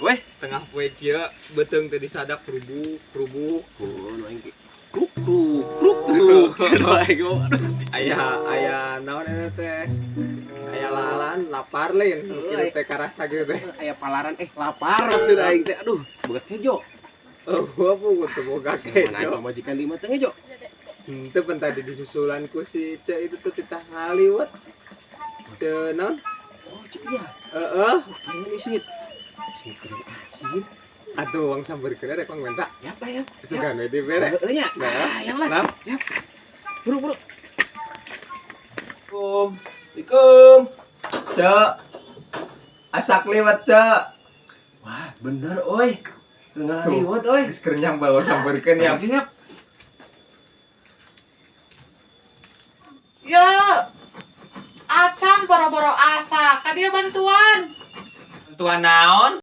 Weh, Tengah poe kieu beuteung teh disadak kerubuk kerubuk. Oh, nu aing kruk kruk kruk kruk. Cenah aing mah. Aduh. Aya aya naon eta teh? Aya lalan lapar lain kieu teh karasa gitu teh. Aya palaran lapar maksud aing teh. Aduh, boga kejo. Oh, gua puguh teu boga Mana aing kejo. Pamajikan di imah teh ngejo. Henteu, pan tadi disusulan ku si Ce itu tuh titah ngaliwet. Ce naon? Oh, cek iya. Heeh. Oh, palingan ieu singit. Singit kering asin. Atuh wang sambeurkeun rek pang menta. Yap lah ya. Sugan we dibere. Heeh nya. Nah. Ah, yang lah. Nah. Yap. Buru buru. Assalamualaikum. Cek. Asak liwet, Cek. Wah, bener oi. Ngaliwet oi. Geus keur nyambal wang sambeurkeun ya. Siap. Yo, acan boro-boro asa, ka dia bantuan. Bantuan naon?